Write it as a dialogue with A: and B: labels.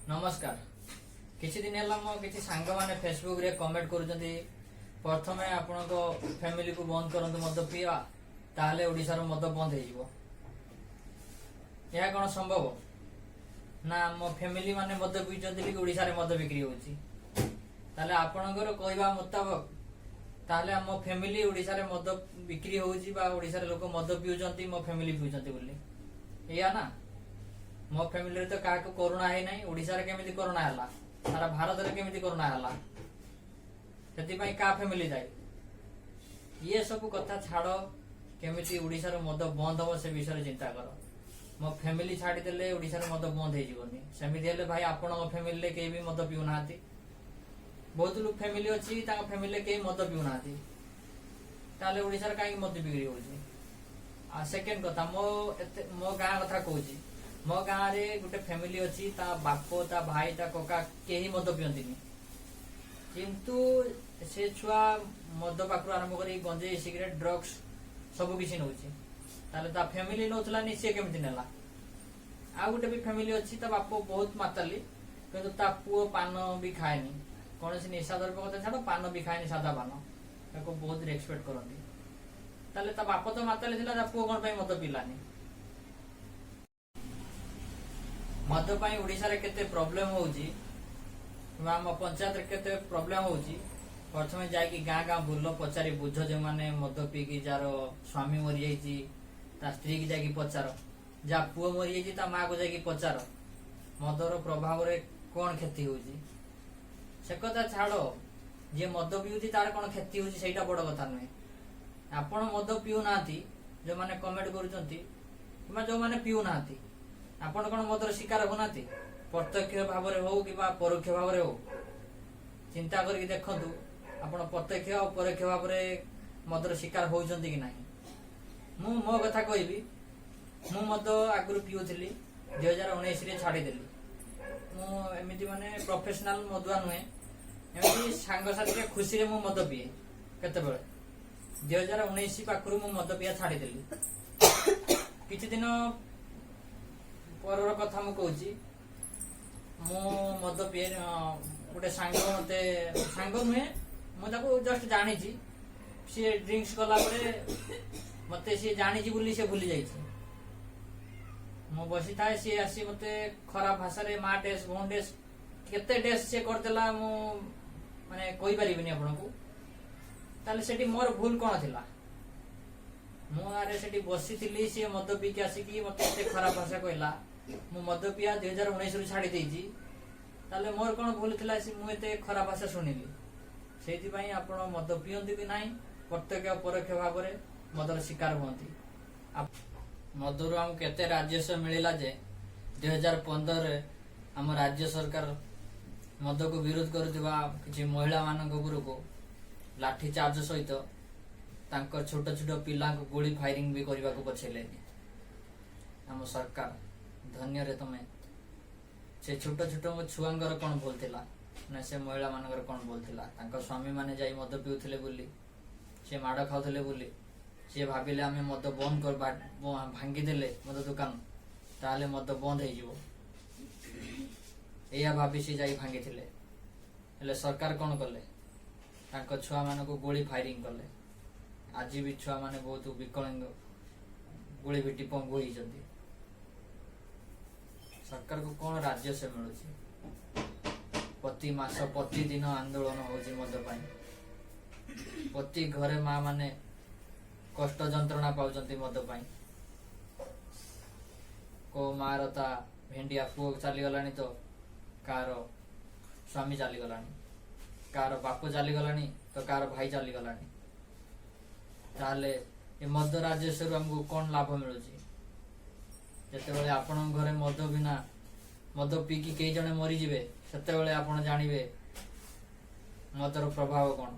A: ନମସ୍କାର। କିଛି ଦିନ ହେଲା ମୋ କିଛି ସାଙ୍ଗମାନେ ଫେସବୁକରେ କମେଣ୍ଟ କରୁଛନ୍ତି, ପ୍ରଥମେ ଆପଣଙ୍କ ଫ୍ୟାମିଲିକୁ ବନ୍ଦ କରନ୍ତୁ ମଦ ପିଇବା, ତାହେଲେ ଓଡ଼ିଶାର ମଦ ବନ୍ଦ ହେଇଯିବ। ଏହା କଣ ସମ୍ଭବ ନା? ମୋ ଫ୍ୟାମିଲି ମାନେ ମଦ ପିଉଛନ୍ତି କି ଓଡ଼ିଶାରେ ମଦ ବିକ୍ରି ହଉଛି? ତାହେଲେ ଆପଣଙ୍କର କହିବା ମୁତାବକ ତାହେଲେ ଆମ ଫ୍ୟାମିଲି ଓଡ଼ିଶାରେ ମଦ ବିକ୍ରି ହଉଛି ବା ଓଡ଼ିଶାରେ ଲୋକ ମଦ ପିଉଛନ୍ତି, ମୋ ଫ୍ୟାମିଲି ପିଉଛନ୍ତି ବୋଲି ଏଇଆ ନା? ମୋ ଫ୍ୟାମିଲିରେ ତ କାହାକୁ କରୋନା ହେଇନାହିଁ, ଓଡ଼ିଶାରେ କେମିତି କରୋନା ହେଲା? ସାରା ଭାରତରେ କେମିତି କରୋନା ହେଲା? ସେଥିପାଇଁ କାହା ଫ୍ୟାମିଲି ଦାୟୀ? ଇଏ ସବୁ କଥା ଛାଡ, କେମିତି ଓଡ଼ିଶାରୁ ମଦ ବନ୍ଦ ହବ ସେ ବିଷୟରେ ଚିନ୍ତା କର। ମୋ ଫ୍ୟାମିଲି ଛାଡିଦେଲେ ଓଡ଼ିଶାରେ ମଦ ବନ୍ଦ ହେଇଯିବନି। ସେମିତି ହେଲେ ଭାଇ, ଆପଣଙ୍କ ଫ୍ୟାମିଲିରେ କେହି ବି ମଦ ପିଉନାହାନ୍ତି। ବହୁତ ଲୋକ ଫ୍ୟାମିଲି ଅଛି, ତାଙ୍କ ଫ୍ୟାମିଲିରେ କେହି ମଦ ପିଉନାହାନ୍ତି, ତାହେଲେ ଓଡ଼ିଶାରେ କାହିଁକି ମଦ ବିକ୍ରି ହଉଛି? ଆଉ ସେକେଣ୍ଡ କଥା, ମୋ ଏତେ ମୋ ଗାଁ କଥା କହୁଛି। ମୋ ଗାଁରେ ଗୋଟେ ଫ୍ୟାମିଲି ଅଛି, ତା ବାପ, ତା ଭାଇ, ତା କକା କେହି ମଦ ପିଅନ୍ତିନି। କିନ୍ତୁ ସେ ଛୁଆ ମଦ ପାଖରୁ ଆରମ୍ଭ କରି ଗଞ୍ଜେଇ, ସିଗାରେଟ, ଡ୍ରଗ୍ସ ସବୁ କିଛି ନଉଛି। ତାହେଲେ ତା ଫ୍ୟାମିଲି ନଉଥିଲାନି, ସିଏ କେମିତି ନେଲା? ଆଉ ଗୋଟେ ବି ଫ୍ୟାମିଲି ଅଛି, ତା ବାପ ବହୁତ ମାତାଲି, କିନ୍ତୁ ତା ପୁଅ ପାନ ବି ଖାଏନି। କୌଣସି ନିଶା ଦ୍ରବ୍ୟ କଥା ଛାଡ, ପାନ ବି ଖାଏନି, ସାଦା ପାନ। ତାକୁ ବହୁତ ରେସପେକ୍ଟ କରନ୍ତି। ତାହେଲେ ତା ବାପ ତ ମାତାଲି ଥିଲା, ତା ପୁଅ କଣ ପାଇଁ ମଦ ପିଇଲାନି? ମଦ ପାଇଁ ଓଡିଶାରେ କେତେ ପ୍ରୋବ୍ଲେମ ହଉଛି କିମ୍ବା ଆମ ପଞ୍ଚାୟତରେ କେତେ ପ୍ରୋବ୍ଲେମ ହଉଛି, ପ୍ରଥମେ ଯାଇକି ଗାଁ ଗାଁ ବୁଲ, ପଚାରି ବୁଝ। ଯେଉଁମାନେ ମଦ ପିଇକି ଯାହାର ସ୍ୱାମୀ ମରିଯାଇଛି, ତା ସ୍ତ୍ରୀକି ଯାଇକି ପଚାର। ଯାହା ପୁଅ ମରିଯାଇଛି, ତା ମାକୁ ଯାଇକି ପଚାର, ମଦର ପ୍ରଭାବରେ କଣ କ୍ଷତି ହଉଛି। ସେ କଥା ଛାଡ, ଯିଏ ମଦ ପିଉଛି ତାର କଣ କ୍ଷତି ହଉଛି ସେଇଟା ବଡ କଥା ନୁହେଁ। ଆପଣ ମଦ ପିଉନାହାନ୍ତି, ଯୋଉମାନେ କମେଣ୍ଟ କରୁଛନ୍ତି କିମ୍ବା ଯୋଉମାନେ ପିଉନାହାନ୍ତି, ଆପଣ କଣ ମଦର ଶିକାର ହଉନାହାନ୍ତି? ପ୍ରତ୍ୟକ୍ଷ ଭାବରେ ହଉ କିମ୍ବା ପରୋକ୍ଷ ଭାବରେ ହଉ, ଚିନ୍ତା କରିକି ଦେଖନ୍ତୁ, ଆପଣ ପ୍ରତ୍ୟକ୍ଷ ଆଉ ପରୋକ୍ଷ ଭାବରେ ମଦର ଶିକାର ହଉଛନ୍ତି କି ନାହିଁ। ମୁଁ ମୋ କଥା କହିବି। ମୁଁ ମଦ ଆଗରୁ ପିଉଥିଲି, 2019ରେ ଛାଡ଼ିଦେଲି। ମୁଁ ଏମିତି ମାନେ ପ୍ରଫେସନାଲ ମଦୁଆ ନୁହେଁ, ଏମିତି ସାଙ୍ଗସାଥିରେ ଖୁସିରେ ମୁଁ ମଦ ପିଏ କେତେବେଳେ। 2019 ପାଖରୁ ମୁଁ ମଦ ପିଆ ଛାଡ଼ିଦେଲି। କିଛି ଦିନ ପରର କଥା ମୁଁ କହୁଛି। ମୁଁ ମଦ ପିଏ। ଗୋଟେ ସାଙ୍ଗ ମତେ, ସାଙ୍ଗ ନୁହେଁ, ମୁଁ ତାକୁ ଜଷ୍ଟ ଜାଣିଛି। ସିଏ ଡ୍ରିଙ୍କସ କଲା ପରେ ମତେ ସିଏ ଜାଣିଛି ବୋଲି ସିଏ ଭୁଲି ଯାଇଛି। ମୁଁ ବସିଥାଏ, ସିଏ ଆସି ମତେ ଖରାପ ଭାଷାରେ ମା ଡେସ୍, ଭଉଣୀ ଡେସ୍, କେତେ ଡେସ୍ ସିଏ କରିଦେଲା, ମୁଁ ମାନେ କହିପାରିବିନି ଆପଣଙ୍କୁ। ତାହେଲେ ସେଠି ମୋର ଭୁଲ କଣ ଥିଲା? ମୁଁ ଆରେ ସେଠି ବସିଥିଲି, ସିଏ ମଦ ପିଇକି ଆସିକି ମତେ ଏତେ ଖରାପ ଭାଷା କହିଲା। ମୁଁ ମଦ ପିଆ 2019ରୁ ଛାଡି ଦେଇଛି, ତାହେଲେ ମୋର କଣ ଭୁଲ ଥିଲା ସେ ମୁଁ ଏତେ ଖରାପ ଭାଷା ଶୁଣିଲି? ସେଇଥିପାଇଁ ଆପଣ ମଦ ପିଅନ୍ତୁ କି ନାହିଁ, ପ୍ରତ୍ୟକ୍ଷ ପରୋକ୍ଷ ଭାବରେ ମଦର ଶିକାର ହୁଅନ୍ତି। ମଦରୁ ଆମକୁ କେତେ ରାଜସ୍ୱ ମିଳିଲା ଯେ 2015ରେ ଆମ ରାଜ୍ୟ ସରକାର ମଦକୁ ବିରୋଧ କରୁଥିବା କିଛି ମହିଳାମାନଙ୍କ ଉପରକୁ ଲାଠି ଚାର୍ଜ ସହିତ ତାଙ୍କ ଛୋଟ ଛୋଟ ପିଲାଙ୍କୁ ଗୁଳି ଫାୟାରିଂ ବି କରିବାକୁ ପଛେଇଲେନି। ଆମ ସରକାର, ଧନ୍ୟରେ ତମେ। ସେ ଛୋଟ ଛୋଟ ଛୁଆଙ୍କର କଣ ଭୁଲ ଥିଲା ନା ସେ ମହିଳା ମାନଙ୍କର କଣ ଭୁଲ ଥିଲା? ତାଙ୍କ ସ୍ୱାମୀ ମାନେ ଯାଇ ମଦ ପିଉଥିଲେ ବୋଲି, ସେ ମାଡ଼ ଖାଉଥିଲେ ବୋଲି ସିଏ ଭାବିଲେ ଆମେ ମଦ ବନ୍ଦ କରି ଭାଙ୍ଗିଦେଲେ ମଦ ଦୋକାନ, ତାହେଲେ ମଦ ବନ୍ଦ ହେଇଯିବ। ଏଇଆ ଭାବି ସେ ଯାଇ ଭାଙ୍ଗିଥିଲେ। ହେଲେ ସରକାର କଣ କଲେ? ତାଙ୍କ ଛୁଆମାନଙ୍କୁ ଗୁଳି ଫାୟାରିଂ କଲେ। ଆଜି ବି ଛୁଆମାନେ ବହୁତ ବିକଳାଙ୍ଗ, ଗୁଳି ପିଟି ପଙ୍ଗୁ ହେଇଛନ୍ତି। ସରକାରକୁ କଣ ରାଜସ୍ୱ ମିଳୁଛି? ପ୍ରତି ମାସ ପ୍ରତିଦିନ ଆନ୍ଦୋଳନ ହଉଛି ମଦ ପାଇଁ। ପ୍ରତି ଘରେ ମା ମାନେ କଷ୍ଟ ଯନ୍ତ୍ରଣା ପାଉଛନ୍ତି ମଦ ପାଇଁ। କୋଉ ମାର ତା ଭେଣ୍ଡିଆ ପୁଅ ଚାଲିଗଲାଣି ତ କାହାର ସ୍ୱାମୀ ଚାଲିଗଲାଣି, କାହାର ବାପ ଚାଲିଗଲାଣି ତ କାହାର ଭାଇ ଚାଲିଗଲାଣି। ତାହେଲେ ଏ ମଦ ରାଜସ୍ୱରୁ ଆମକୁ କଣ ଲାଭ ମିଳୁଛି? ଯେତେବେଳେ ଆପଣଙ୍କ ଘରେ ମଦ ବିନା ମଦ ପିଇକି କେହି ଜଣେ ମରିଯିବେ, ସେତେବେଳେ ଆପଣ ଜାଣିବେ ମଦର ପ୍ରଭାବ କଣ।